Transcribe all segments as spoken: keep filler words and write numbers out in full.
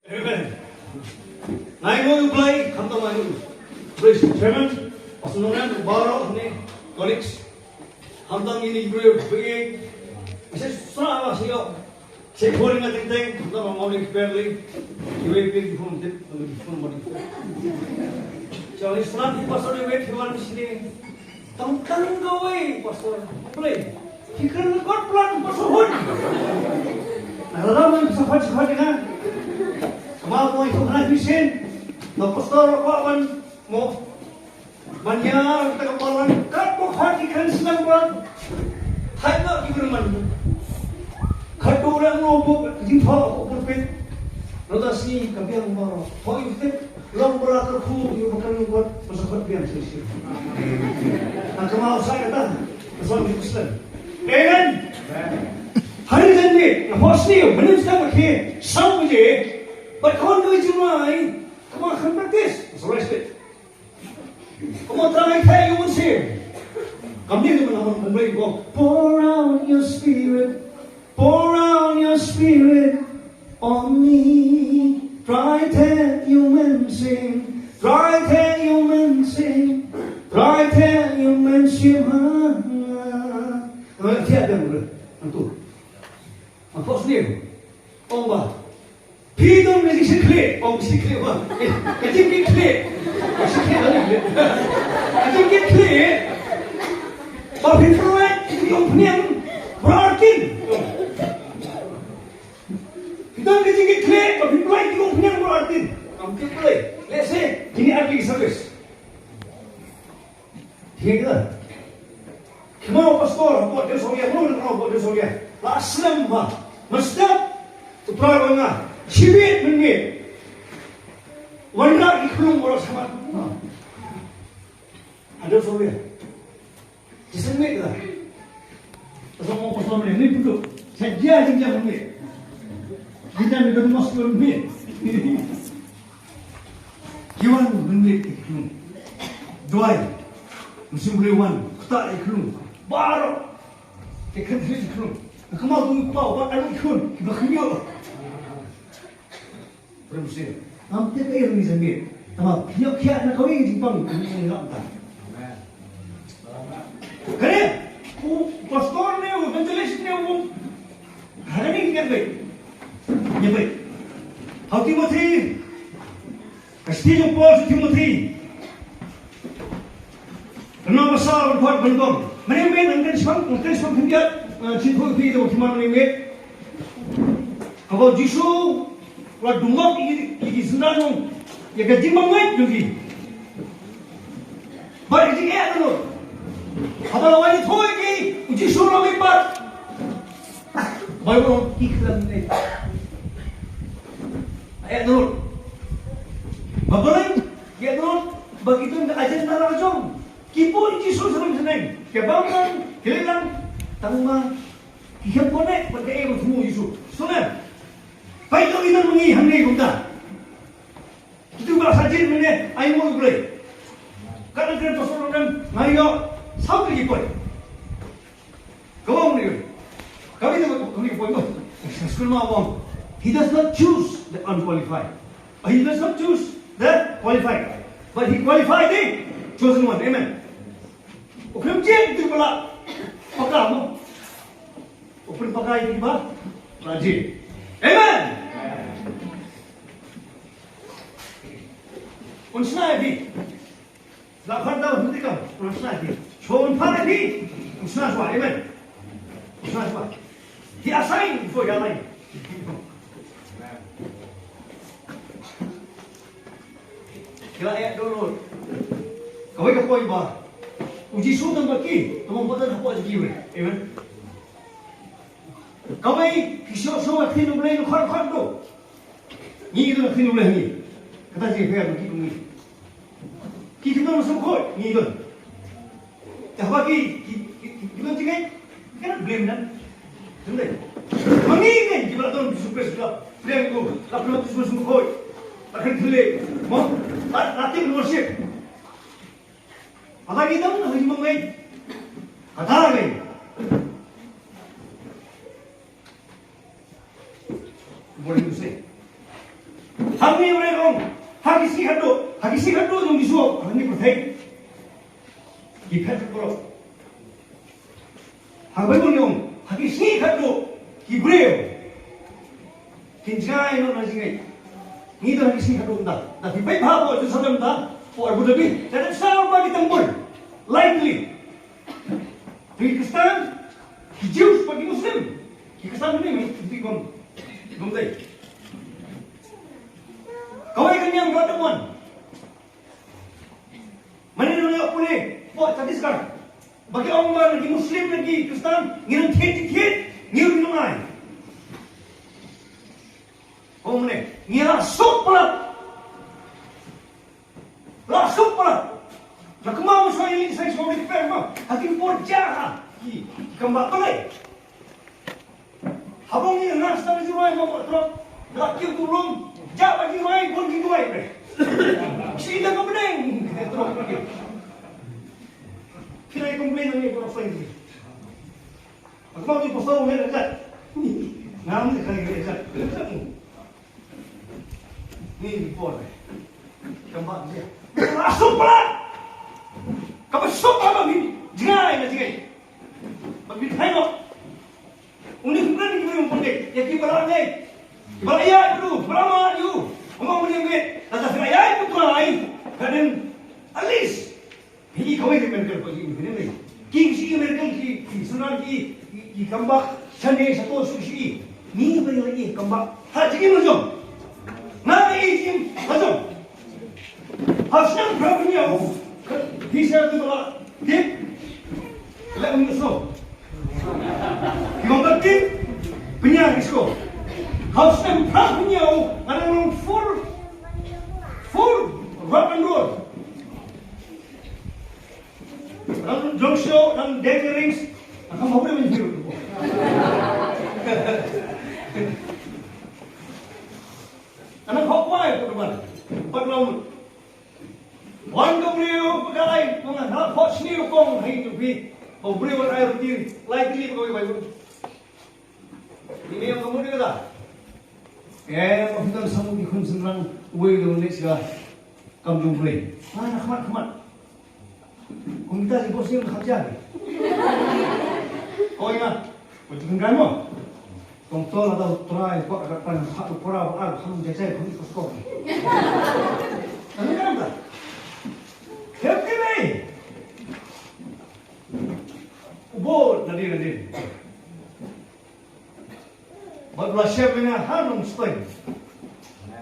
Amen. Ngai ngoi u Blei, khamtam ngai ngoi u Blei Chairman, Pastor Nonan, baroh ne colleagues, khamtam ini briew big. Ase sra ba sio. Seko ring ating teng, khamtam ngam ngoi family. Iwe pin phone tip, phone mati. Chali sra di Pastor David, iwan sini. Tang tang kawei, Pastor. Boleh. Fikir kot plan, Pastor Hon. Nah, dalam yang sepat-sepat dengan. Sama mau itu kena vision. Nah, Pastor, apa ban mo? Ban ïa, kita kepala, kat ko hati kan senang berat. Hai nak di mana? Kat orang lo buk, jin fa ko pulpit. Rota sini, kabiang baroh. Fa yu tip, long bra ka khu, yu bakal yu buat, masa khot biang sisi. Ang kama usai kata, masa yu Islam. Amen. Hari dan ni, na hos ni, benim sa ka khi, sang je, but kon do jumai, kama kan practice, masa respect. Kama try kha yu mun si. Kam ni ni mana mun kumbai ko, pour out your spirit. Pour out your spirit on me. Dry tear you men sing. Dry tear you men sing. Dry tear you men shimmer. Ngai tiada dulu. Antu. Apa sendiri? Ong ba. Phi don ka jingkitkhlieh, ong kitkhlieh ba. Eh, ka jingkitkhlieh. Ka jingkitkhlieh. Ka jingkitkhlieh. Ba phin pynlait ïa ka jingpynïeng baroh artin. Phi don ka jingkitkhlieh, ba phin pynlait ïa ka jingpynïeng baroh artin. Ngam tip balei. Let's say, kine artylli ki service. Thik ïa kita. Khmih pastor, hapoh Diosawlia, mano hapoh Diosawlia. La slem ba. Mynstep, u Trai wan nga. Shibit mynmiet. Wanrah ki khlung baroh shabar. Ha Diosawlia. Jisem miet kita. Pastor mo pastor ni, ni pun tu. Saja jingjang mynmiet. Jingjang ni kena mas mynmiet. Ki wan mynmiet ki khlung. Duwai. Mynsiem Blei wan. Ktah ki khlung. Baroh. Ki khlung ki khlung. Ka kmie tu paw, ba anu ki khlung. Ki ba khyndiat. Prem sih. Ngam tip ei ni sendiri. Tama phi ïoh khiah na kawei ka jingpang. Kane. U pastor ne, u evangelist ne, u Hangta ngi ïa peit. Ïa peit. Ha u Timothy. Ka shithi jong u Paul sha u Timothy. Ka lynnong ba saw, ka dkhot ba nyngkong. Mynne mynmiet ngan kren shaphang, ngan kren shaphang khyndiat, eh, shi thoh phi da u Timothy mynmiet. Kaba u Jisu u la dumok ïa ki, ïa ki synran jong u, ïa ka jingbym ngeit jong ki. Bad ka jingeh ka lut. Haba la wan ïathuh ïa ki, u Jisu u la mihpat. Baibl ong ki khlem ngeit. Eh, ka lut. Ba balei? Ka lut ba ki don ka agenda la jong. Ki bun Jisu sha rim sha neng. Ki bam lang, ki leit lang. Tang ma ki khlem connect bad kaei ba thmu u Jisu. Sngewthuh. Peit ïa ki don ma ngi hangne kumta. Kitu ba sa jied mynne, ai mo u Blei. Ka dang kren pasal dang, nga ïoh saw tylli ki point. Ka ong ni, ka ong ni, ka ong ni point mo. Skul ma ong, he does not choose the unqualified. He does not choose the qualified. But he qualified the chosen one. Amen. U khlem jied kitu ba la paka mo. U pynpaka ïa kiba la jied. Amen. Un shna ïa phi. La phan da un tikam. Un shna ïa phi. Shu un phan ïa phi. Un shna shuwa. Amen. Un shna shuwa. He assigned before your line. Ki la eh download. Kawei ka point ba u Jisu tang bad ki, tang bad ki hapoh jong ki. Amen. Kawei ki shu shu ktien U Blei, khot khot do. Ngi don ktien U Blei ngi. Kata jingpher ki ngi. Ki ki don sngewkhuid ngi don. Te haba ki, ki, ki, ki, ki don jingngeit, ki cannot blame them. Tynrai. Ma ngi ngeit kiba la don Jisu Khrist, la pdiang ko, la pdiang Jisu Khrist ko. La kren thylliej. Mo, la, la tip worship. Haba ngi don ha jingngeit. Kata ngi. What do you say? Hangne u Blei u ong, ha ki sngi khatduh, ha ki sngi khatduh jong ki shuh, ha kane ka pyrthei ki phet ka pyrthei. Ha Baibl ngi ong, ha ki sngi khatduh ki briew kin jngai noh na jingngeit. Ngi don ha ki sngi khatduh mynta. Da phi peit bha hapoh Jerusalem mynta, hapoh Abu Dhabi, da dep saw ba ki templ. Lai tylli. Ki Khristan, ki Jews bad ki Muslim. Ki Khristan mynne, ki bym, bym dei. Kawei ka niam ka dep wan. Mynne ngi ïoh pule, hapoh Chhattisgarh. Ba ki ong ba na ki Muslim na ki Khristan, ngi nang thied thied, ngi ruh ngi nang ai. Ong mynne, ngi la suk palat. La suk palat. La kynmaw shuwa ïa ki sai shuwa ki pher ma. Ha ki por jia ha ki, ki kam ba balei. Haba ngi nang stad jingrwai ma ba trok. La kiew tu lum. Jia ba jingrwai, bun jingrwai bre. Shi da ka bneng. Trok. Ki la complain ngi ko sai. Aku mau di pasal ngi dah. Ngam ni kai dah. Ni di por. Kam ba dia. La suk palat. Ka ba suk palat ni. Jngai na jngai. Ba bit hai no. Uni kumne ni kumne kumne. Ïa ki ba la ngai. Ki ba la ïa tu, ba la ma ïa. Ong ong ni ngai. La ta ïa tu tu ai. Ka dei at least. Hi kawei ka miracle pa ki, hi ne. Ki shi miracle ki, ki sunan ki, ki, ki kam ba shane shato shu shi. Ni ba ni lagi kam ba. Ha jingim la jong. Nga i jingim la jong. Ha snem phra pynïaw. Hi sha tu ba. Tip. Leh um so. Ki ong ba tip. Pynïaw ki sko. Ha snem phra pynïaw. Nga dang long full, full rock and roll. Nang jong sio, nang deng rings, nang kam hore men hiu. Nang hok wai ko man. Pat lam. Wan ko brio pakai, ko ngan hok sni ko kong hai tu pi. Ko brio ai roti, lai tili ko bai. Ni me ka mut ka da. Eh, ko phi don sa mut ki khun shynrang, uwei u don leh sha ka kam jong U Blei. Ah, na khmat, khmat. Kum kita ji bos ni khmat ja. Ko ïa, ko ji kan mo. Tong tol ada U Trai, ko ada pan kha U Pra, ba ar kham jajai kham ko skor. Anu kan da. Hep ki lei. U bor nadien nadien. Bad u la share ïa nga ha Nongstoiñ.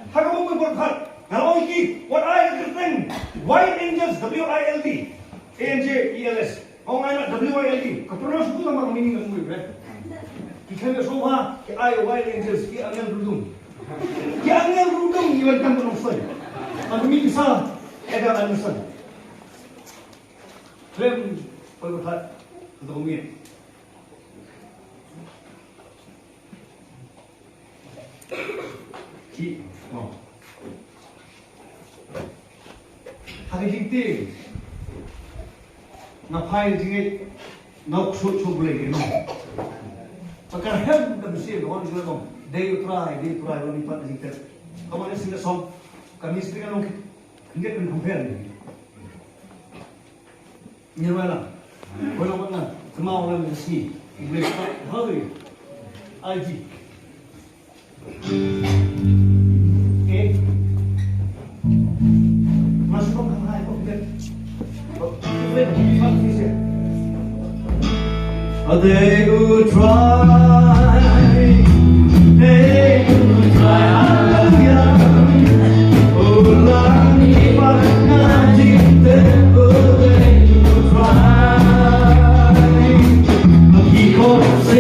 Ha kaba mut bad nga la ong ïa ki, wat ai ka kyrteng Wild Angels, W I L D A N G E L S. Ong ai na W I L D. Ka pronounce kumno ma ka meaning ka mut, eh? Ki khlem ïohsngew bha, ki ai Wild Angels, ki angel rudum. Ki angel rudum, ki wan kam ka Nongstoiñ. Ka mut ki sa, Elder Anderson. Khlem, poi bad, ka mut. Ki, oh. Ha ka jingtieng. Nga phai jingngeit na u ksuid sha U Blei, you know. Ba ka rhem ka mynsiem, ka wan jingngeit ba dei U Trai, dei U Trai, wan i pat jingngeit. Ka wan i sing ka song, ka mynsiem ka long khyndiat kan compare. Ngi rwai lang. Rwai lang, wat ngan kynmaw lang ka sngi. Hallelujah. Aji. Eh. Mas kong kang hai kong. They will try, they will try, hallelujah. Oh, Lord, if I can, oh, they will try. Because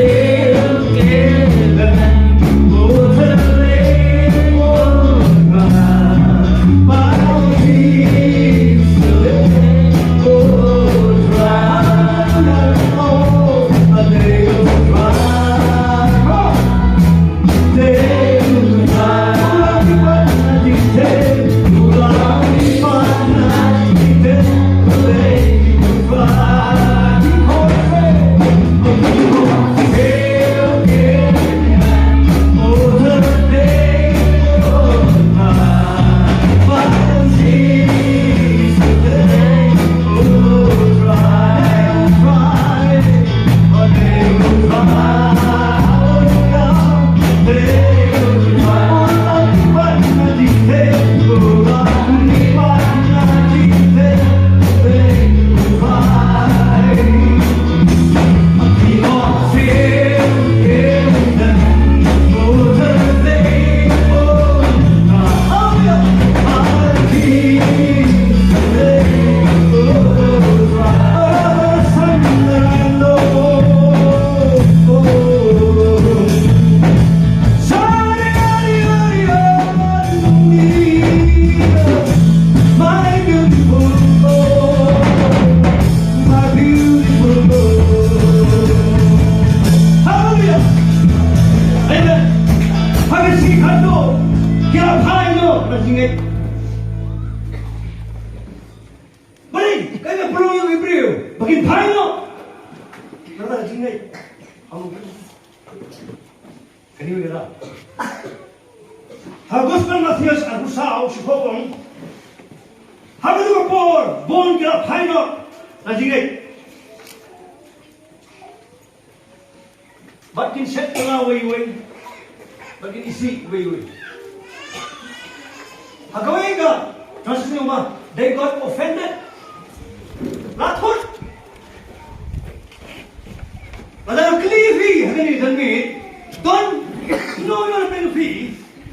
Jingngeit. Balei, ka ïa pynlong ïa u briew ba kin phai noh. Nada jingngeit. Am. Kani u ïa. Ha Gospel Mathaios arphew saw shiphew ong. Ha katu ka por bun ki la phai noh na jingngeit. Bad kin shet kylla uwei uwei. Bad kin isih uwei uwei. Ha kawei ka translation ong ba, they got offended. La thut. Lada kylli ïa phi ha kane ka janmiet, don, no, no, no, phi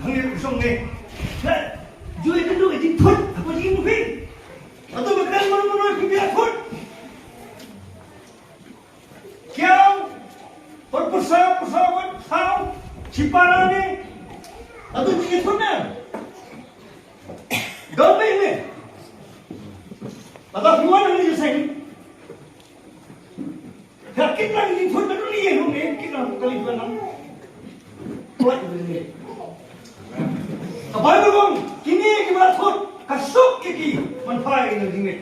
hangne u song ne. La ju ïa kynduh ïa jingthut ha ka jingim phi. Hato ba kren mano mano phi la thut. Kiaw, por por sa, por sa, por sa, chipara ne. Atu ti thun na. Dom ne. Ata huan ni seng. Ya kitna ni thun na ni ye hum ne, kitna kali thun na. Tuan ni. Ka Bible kong, kini ki ba thut, ka suk ki ki, man phai na ding ne.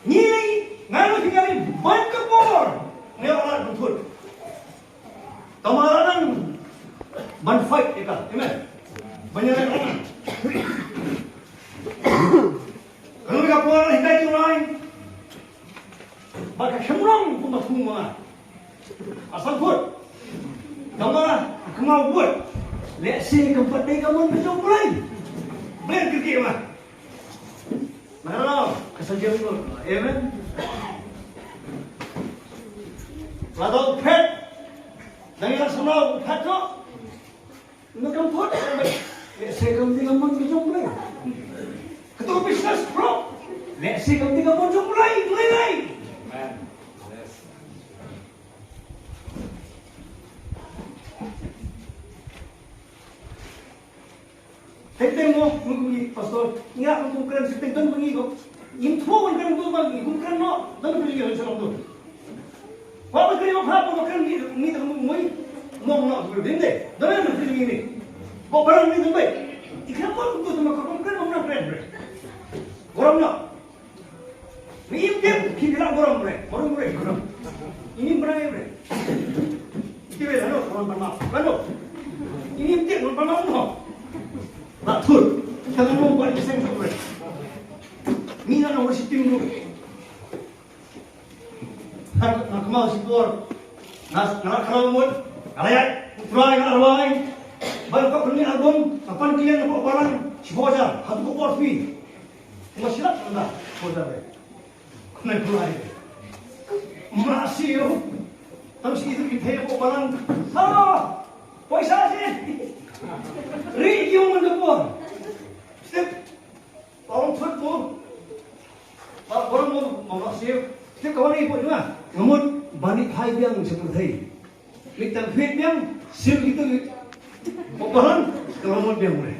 Ngi lei, nga lei, ngi lei, ban ka por. Ngi lei, ban thut. Tama la nang ban fight ïa ka. Amen. Ban ïa ka. Ka lei ka por, ïa ka jurai. Ba ka shemrong kumba thung ma. Asal thut. Tama, kama wut. Lehse kam pat dei ka mon ka jong Blei. Blei kyrkieh ma. Ngarau, ka sa jong ngut. Amen. Lada u phet. Dang ïa sa nau u phet noh. Nga kam thut. Lehse kam dei ka mon ka jong Blei. Katu business bro. Lehse kam dei ka mon jong Blei, Blei, Blei. Amen. Yes. Teng teng mo, ngi kum i pastor, nga kum kren shi teng teng ngi ko. Ngim thmu ban kren tu ban ngi kum kren no, dan phi ngi shalom tu. Wa ba kren ma pha, ba kren ngi, ngi tak mo ngoi, mo no, tu din de. Dan phi ngi ni. Ba barang ngi tu bai. I kren mo tu tu ma ko kren mo na kren bre. Gorom no. Ni im tiap, ki kena gorom bre, gorom bre, gorom. Ini berai bre. Ini bre, lano, gorom panau, lano. Ini im tiap, gorom panau, no. Batul. Kita mau buat desain tu bre. Ni lano, worship team tu. Har, na kemal si por. Nas, na kemal mut. Kalai, utrai, na arwai. Baru kau kena album, kapan kalian dapat barang, si bojar, hatu kau por fi. Nga shilak nda, ko da re. Ko na kulai. Ma si yo. Tam si itu ki thei ko balang. Ha! Poisa si. Ri ki ong nda por. Step. Ong thut ko. Ba orang mo ma ma si yo. Step kawan ni ko nga. Ngamut bani thai biang seperti. Ni tang phit biang, sil kita ni. Pokok balang, kalau mau biang boleh.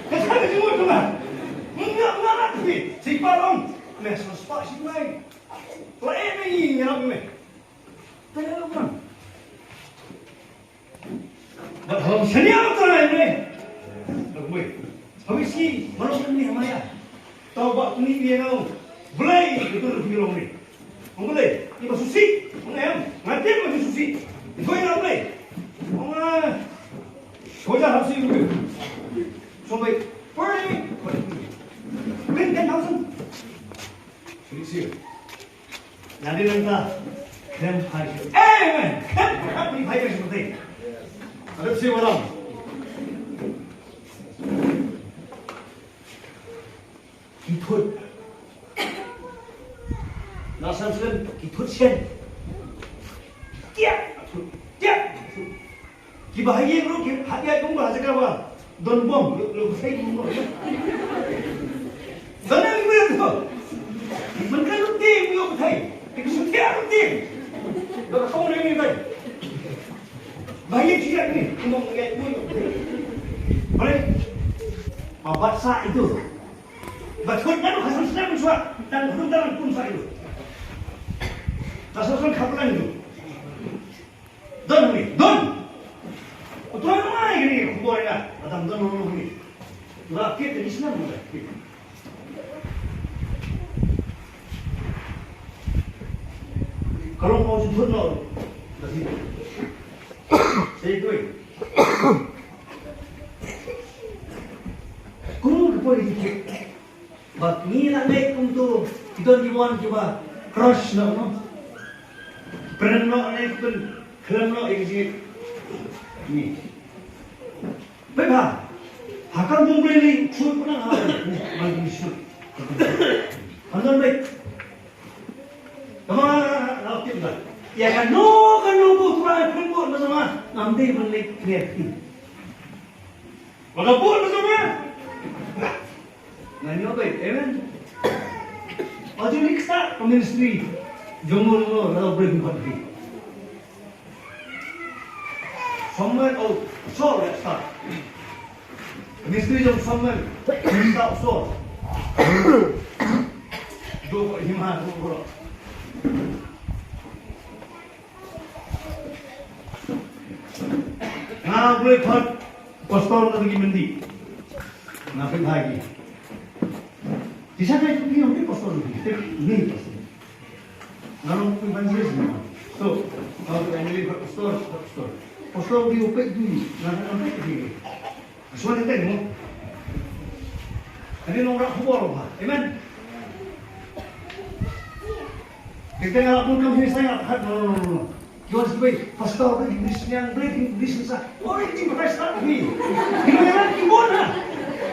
Kata dia semua tu lah. Enggak, enggak, enggak, tapi si parong. Mes sepak si mulai. Lain lagi nyerap ni. Tanya apa? Bad hom shania trai me. Hoi. Hoi si, malam ni maya. Tau ba kuni dia ngau. Blei betul di long ni. Ong Blei, ni ba susi. Ong em, ngatim ba susi. Hoi na Blei. Ong ah. Soja hasi. Sombai. Pray. Bring ten thousand. Susi. Nadi nangta. Khlem phai. Amen. Khlem phai, phai, phai, phai. Adep si walam. Ki thut. Na san slen ki thut shen. Tiak. Tiak. Ki ba ha ïing ruh ki hap ïaid kumba ha jaka ba don bom, lo, lo, sei bom, lo. Don na ïing ruh. Man ka ruh tim, lo, sei. Ki shu tiak ruh tim. Lo ka kong na ïing ruh. Ba ha ïing ki ïaid ni, kumba ïaid ni. Balei? Ba bat sa itu. Ba thut na ruh ka san snem shuwa. Tang hrum tang pun sa itu. Ka san snem ka plan itu. Don Bor ïa, adam don nong nong ni. La kit ni snem mo da. Ka long mo ju thut no. Da si. Sei koi. Kum ka poi di kit. Bad ngi la ngeit kumto, ki don ki wan kiba crush noh, no. Pren noh ne ki pyn khlem noh ïa ki jingit. Ni. Peit bha. Ha ka bun blei lei shu pynang ha. Ban ki shu. Han don beit. Kama la tip da. Ïa kano kano ba U Trai pynbud na jong nga, ngam dei ban leit clear. Ba ka bud na jong nga. Ngan ïoh beit, amen. Aju lik start ka ministry jong u, jong u, la briew pat phi. Samuel, oh, Saul la start. Ka ministry jong Samuel, start Saul. Do ko hima do ko. Nga briew pat pastor na ki mendi. Nga pynthai ki. Di sa kai tu ki ong ki pastor ni. Te ni pastor. Nga long evangelist ni. So, nga pynthai ni pastor, pastor. Pastor di u peit di. Nga nga peit di. Shuwa ni teng mo. Ani nong rak khubor ba. Amen. Kita nga pun kam hi saya hat no no no no. Kiwan sibai pastor beri English, yang beri English sa. Oi, ini pastor ni. Ini memang kibon ha.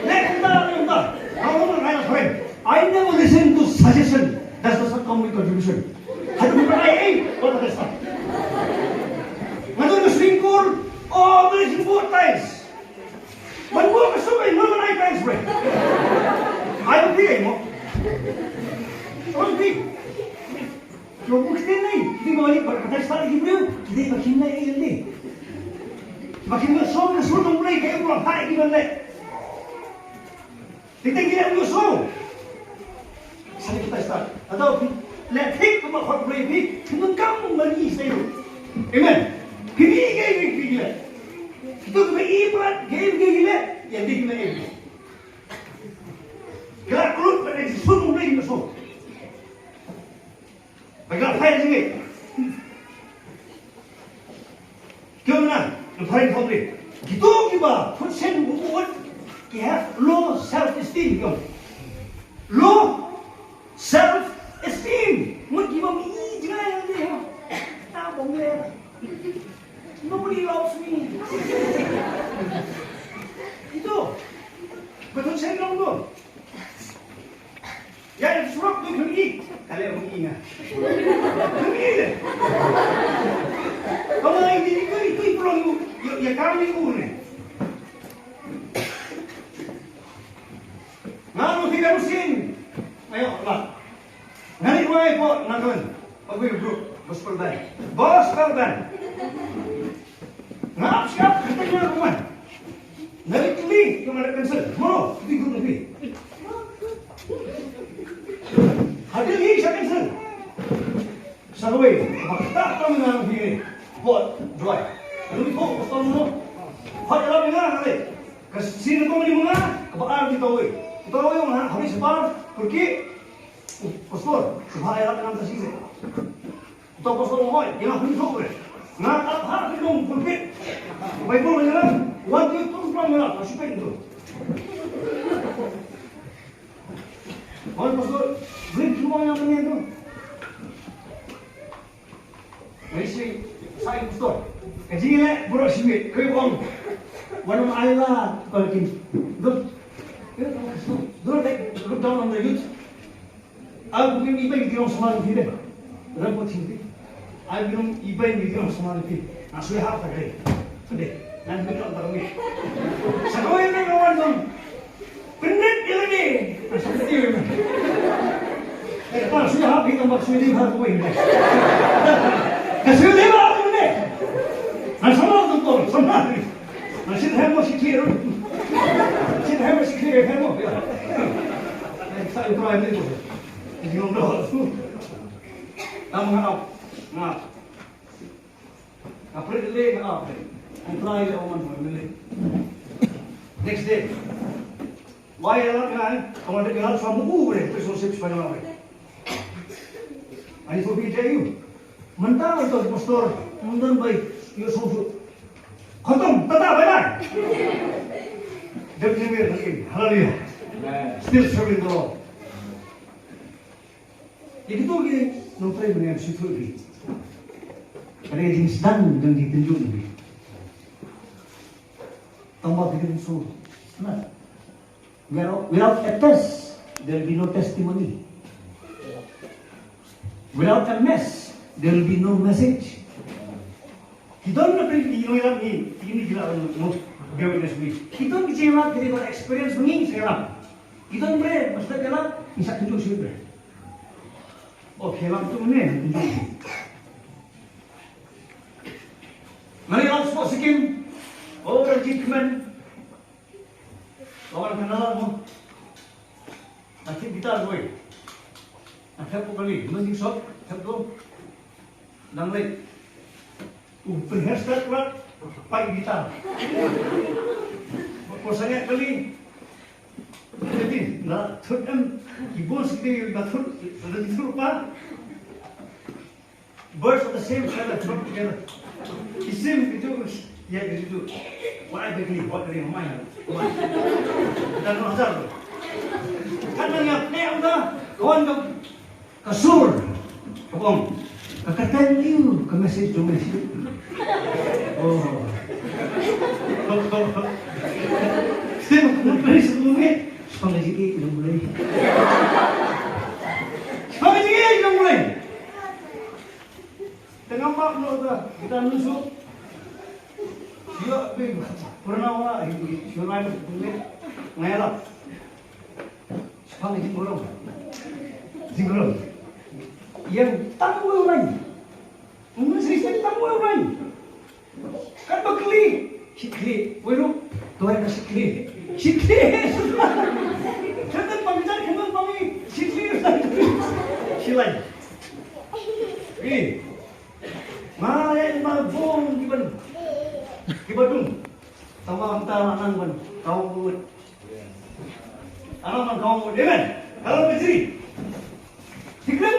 Lek kita, lek kita. Kamu ngai friend. I never listen to suggestion. That's the some community contribution. Hadu bukan ai ai. What the stuff. Ngadu singkur. Oh, beri singkur tais. Ban buh ka suk ai, mon ban ai thanks, bre. Ai ban phi ai mo. Ai ban phi. Lo bu kti nai, kti ba ni ba ka thanks ta ki briew, kti ba kim nai ai ni. Ba kim nai so ka sur dong bre, ka ai buh hai ki ban nai. Kti kti ki nai buh so. Sa kita start. Atau phi leh thik kumba khot brei phi, phi nang kam mani sayu. Amen. Phi ni ke phi phi leh. Itu kumba i prat ke phi leh, ya di kumba e. Kala klut pada si sun mula ini so. Baga phai sini. Kyo na, na pharing family. Kito kiba, thut shen bu bu wat, ki have low self esteem kyo. Low self esteem. Mut kiba mi i jngai ande ha. Ta bong le. Nobody loves me. Kito. Ba thut shen long do. Ya, ya, surok tu kami. Kale kami na. Kami le. Kami ini itu itu pulang tu. Ya, ya kami ku ne. Ngalu tiga musim. Ayo lah. Ngani wai po nakan. Pagwi group gospel band. Gospel band. Ngap siap kita nya rumah. Nari kini yang ada cancel. Mo, di group ni. Hadir ni sa cancel. Sa kawai, bakta kami nang di pot dry. Lalu di pot kosong mo. Hot dalam ni nang kali. Kasi na kong ni mga, kaba ar di tawai. Tawai ang habis par, kurki. Pastor, subha ïa ka nam ta shisha. To pastor hoi, ïa hun thok re. Nga ap ha ki dong pulpit. Bible ïa lam, wan tu tu plang ïa lam, asyik tu. Hoi pastor, bring tu wan ïa kene tu. Ngi shi sa ïa pastor. Ka jingïaleh baroh shi miet, koi bong. Wan ong ai la, kol kin. Dur. Dur, like, look down on the youth. Aku kin ibai di rong samar di de. Ram ko ting di. Aku kin ibai di rong samar di. Asu ha pa de. Pede. Nan bi rong ba mi. Sa ko ïa ne ko wan dong. Pynrit ïa lade. Asu pynrit ïa lade. Eh, pa, shu hap hi tang bak shu di bak wei. Ka shu di bak wei. Ngan sama tu tu, sama ni. Ngan sit hem mo sit kiri. Sit hem mo sit kiri, hem mo. Eh, sa tu ai ni tu. Ni ngom doh tu. Tam ngap, ngap. Nga pret le nga ap le. Nga try le ong man pret le. Next day. Why ïa lad nga, eh? Ka wan da ïa lad shuwa mynta u re, tu shu sip shuwa ïa lad re. Ani tu bi te ïa u. Mynta u tu pastor, mynta bai, ïa shu shu. Khatam, tata, bye bye. Dep ni mir lagi. Hallelujah. Amen. Still serving the Lord. Ïa kito ki nongtrei bniah shu thuh ki. Ka dei jingsdang jong ki tynjuh ki. Tang ba ki dei shu. Nah. Without, without a test, there will be no testimony. Without a mess, there will be no message. Ki don na pyrthei ki ïohi lam ni, ki ni ki la lam ni, bear witness with me. Ki don ki jingïalap, ki don experience ngi jingïalap. Ki don bre, mas dak ïalap, ngi sa kyntu shu bre. Oh, ki ïalap tu ne, kyntu shu. Mari lam spot sikim, oh, Ranjit Kmen. Lawan ka nala mo. Nga thep guitar kawei. Nga thep ko kali, nga jingsop, thep ko. Dang leit. U pynher start kwat, pait guitar. Ko sangeh kali. Jadi, nga thut em, keyboard sikit, nga thut, nga thut pa. Birds of the same feather flock together. Kisim gitu, ya gitu. Wah, itu gini, buat dari mana? Dan Hazar tu. Kan nang ïa pyneh u da, kawan ka, ka sur. Ka bong. Ka kyrteng ïa u, ka message jong message. Oh. Sim, message jong message. Sngewbha ïa ki, ki long Blei. Sngewbha ïa ki, ki long Blei. Tengah mak no ta, kita nusuk. Sio, bing, pernah wala, sio lain, bing, ngelak. Sepang jingurung. Jingurung. Yang tangguh lain. Mungkin sering tangguh lain. Kan bakli. Sikli. Wei ruh. Tuan ka sikli. Sikli. Kata pangkat, kata pangi. Sikli. Silai. Eh. Nga ïa ma bong kiban. Kiban dung. Tama ta nang ban. Kau buat. Ana man kong mo, amen. Kalau kejri. Tikran.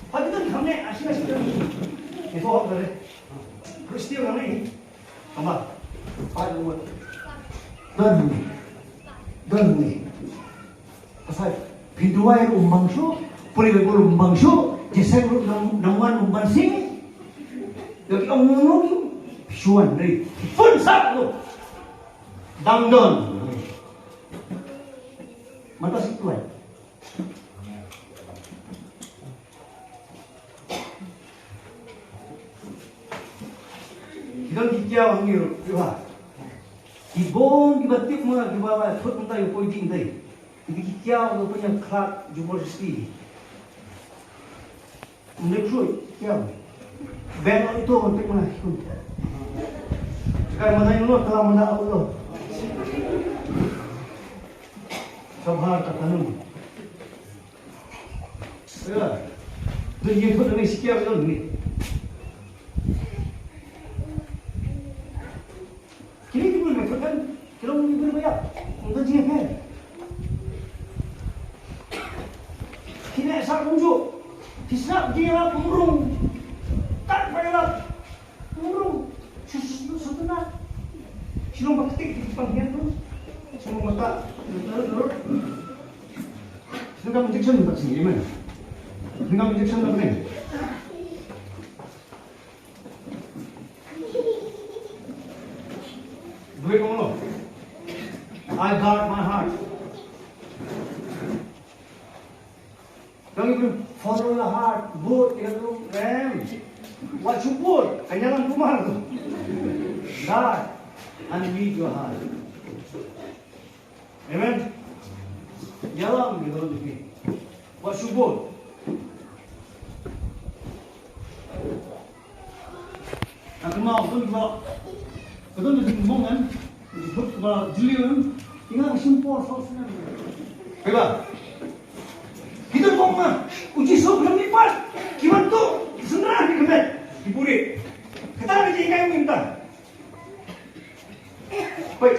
Pati tan khamne ashi ashi tan. Ito hok dare. Kristian khamne. Kamba. Pai mo. Dan ni. Dan ni. Asai. Phi duwai ruh ym bang shuh. Pule bol ruh ym bang shuh. Jeseng ruh nang nang wan ym ban sing. Ïa ki ong nong nong. Shuan dei. Fun sa ruh. Dang don. Mynta shi tuan. Ki don ki kiaw hangne ruh, ki ba. Ki bun kiba tip ma kiba la thut mynta ïa poi jingdei. Ki kiaw kiba pynïakhlad jubor sti. Mne khrui, kiaw. Ben ito ngan pek mana khrui. Sekarang mana yang lo, telah mana lo. Sabar tak tanung. Ya. Dun ye pun ni sikia lo ni. Kini ki bun mai phew kan, ki long ki bun mai ïap. Ong ka jingïapher. Kine sa kumjuh. Ki sngap jingïalap kumrung. Kat ba ïalap. Kumrung. Shi, shi, shi, shi, shi, shi, long ba ktik ki pang hian tu. Shi long ba tak. Shi long injection tak sini, amen. Shi long injection tak ni. Duh ong lo. I guard my heart. Don't even follow your heart. Bud ïa ka lum em. Wat shu bud. Ka ïalam kumar tu. Guard and lead your heart. Amen. Ïalam ïa ka lum jong phi. Wat shu bud. Ka kynmaw, ka don ba, ka don ba jingmong em, jingmong ba jylliew em, ïa nga ka shim por saw snem. Phi ba? Ki don mong ma, u Jisu ka mih pat, ki wan tu, ki sendra ki kmet, ki puri. Kata ka jingïakai mynta. Peit.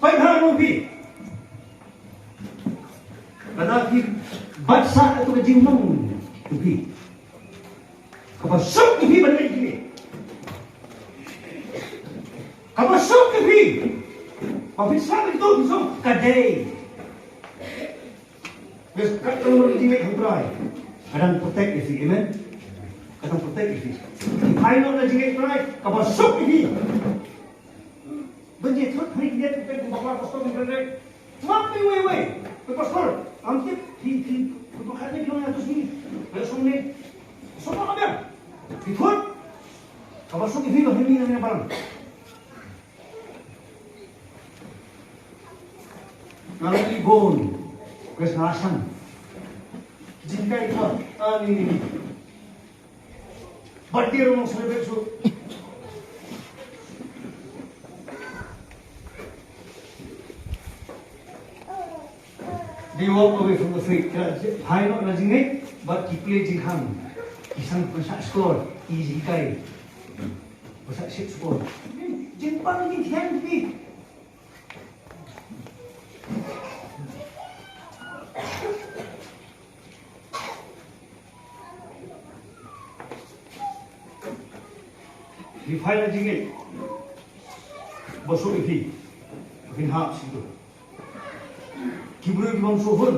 Pynhap ïa phi. Lada phi bat sah ïa ka jingnang jong phi, kaba suk ïa phi ban leh jingeh. Kaba suk ïa phi. Ba phin sah ïa kito ki song ka dei. Bad kat ka long jingngeit ha U Trai, ka dang protect ïa phi, amen. Ka dang protect ïa phi. Phai noh na jingngeit U Trai, kaba suk ïa phi. Ban ïa thut phai ki ïa phi, phi bakla pastor, phi kren. Ngam phi wei wei. Phi pastor, ngam tip phi, phi, phi bakla ne phi long ïa tu sini. Phi song ne. Song ka biang. Phi thut. Kaba suk ïa phi ba phi mih na balang. Nga la ïohi bun, wes nga la shan. Jinghikai ka, ah, ni, ni, ni. Birthday ruh ngam celebrate shuh. They walk away from the faith. Ki la phai noh na jingngeit, bad ki play jinghang. Ki sngewsih ban shah score, ki jinghikai. Ban shah shit score. Jingpang jinghikai. Phi phai na jingngeit ba suk ïa phi, phin hap shisha. Ki briew ki bym suk hun,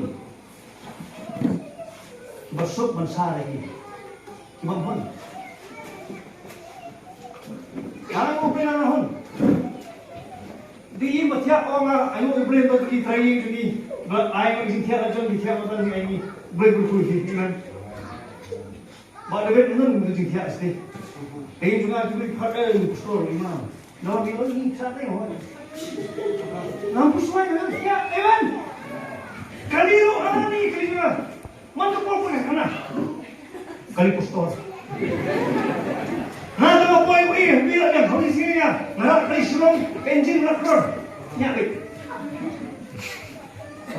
ki ba suk ban sah ïa ki. Ki bym hun. Ai U Blei nang hun. Dei ïa ba thiah ong nga, ai U Blei ba ki trai ïa ki. Ba ai U Blei jingthiah la jong ki thiah ba tang ïa ki. Blei bun ku hi, amen. Ba da wet ngan jingthiah sdei. Dei jong nga ki Blei phat eh, pastor, imam. No, ki ong ïa ki thiah dei hoi. Ngam pu shuwa ïa ki thiah, amen. Kali ruh ana ni kali ruh. Man ka por pun kana. Kali pastor. Na ta ma poi wi, wi la dang holi sini ya. Ngara kali Shillong, engine na kor. Nya wi.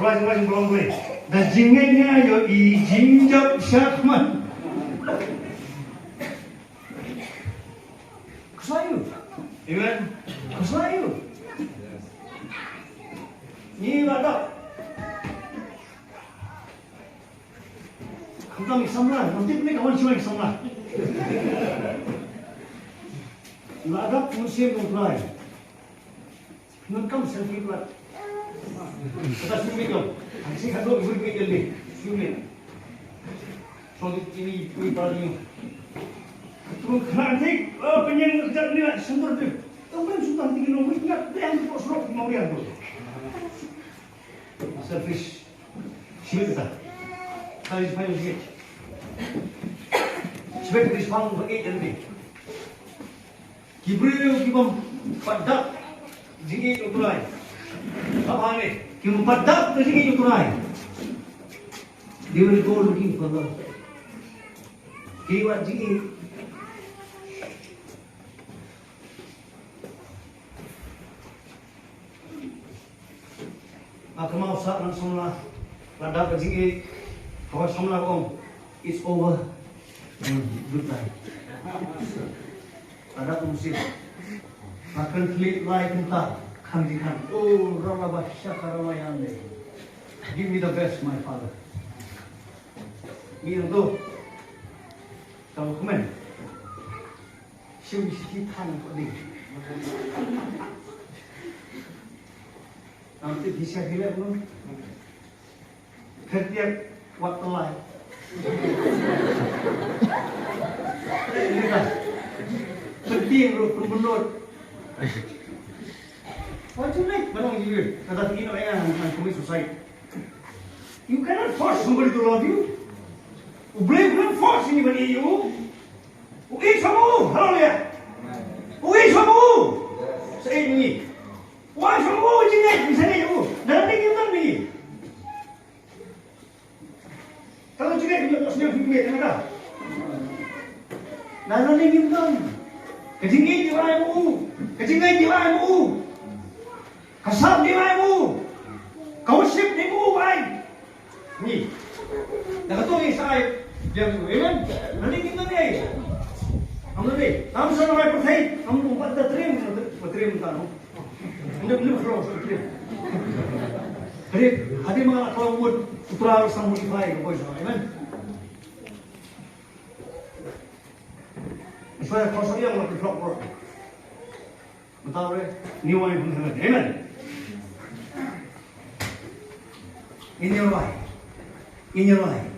Raj raj belong wi. Da jingngeit nya ïohi jingjop shakmat. Khuslai ïa u. Amen. Khuslai ïa u. Ngi la dap. Khamtam ïa ki samla, ngam tip ne ka wan shuwa ïa ki samla. La dap Mynsiem Jong U Trai. Ngan kam selfie pula. Kata shu minit jong. Ang sing khat dua minit jong ni. Shu minit. So di ini kui pa ni. Turun kena tik, oh, penyeng kejap ni nak sendur tu. Tang ben sudah tinggi nong wit ngat deh ang tu surok di mau dia tu. Selfish. Shu minit kata. Kali sepanjang sikit. Shu minit di sepang ba eight and Ki briew ki bym pat dap jingïeit U Trai. Haba ne, ki bym pat dap ka jingïeit U Trai. They will go looking for love. Ki wat jingïeit. Nga kynmaw sa ngan samla, la dap ka jingïeit, ka samla ka ong, "It's over." Hmm, good night. La dap ka mynsiem. Nga kren khlieh lai kynta, khang jingkhang. Oh, rala ba shaka rala ïa ne. Give me the best, my father. Ngi nang to. Tang kmen. Shim shi than ko ding. Nanti bisa hilap nun. Kerja wat telai. Ini dah. Penting lu pun menurut. Wajib ni, mana orang jujur. Kata tinggi nak yang nak kami selesai. You cannot force somebody to love you. U Blei u cannot force anybody you. U ïeit sha u, haleluya. U ïeit sha u. Sa ïeit ngi. U ïeit sha u, Ka jingngeit ngi ai ma u. Ka jingngeit ngi ai ma u. Ka sap ngi ai ma u. Ka worship ngi ma u ai. Ngi. Da kato ngi sa ai biang u. Amen. Nangne ngi nangne. Am nangne. Am sa nangne pyrthei. Am u pat da trim. Ba trim ta no. Ngi ngi khro sa trim. Trim. Hadi ma la khro mut. U Trai sa modify ka boy sa. Amen. Israel khawsok ïa la ki flok bor. Mynta re, new wine from heaven. Amen. In your life. In your life.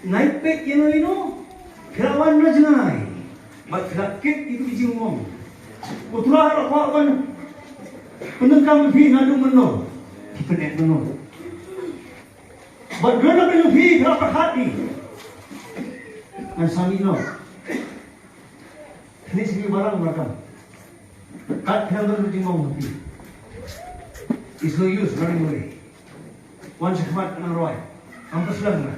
Nai pek ïa no ïa no. Phi la wan na jngai. Bad phi la kit ïa ki jingmong. U Trai u la kwah ban pyndonkam ïa phi naduh mynno. Phi pyneh mynno. Bad don na pynlong phi, phi la pyrkhat phi. Ngan sa mih noh. Phi sngewbha lang ma kam. Kat phi nang don jingmong phi. It's no use running away. Wan shakhmat nang roi. Am pyrshang na.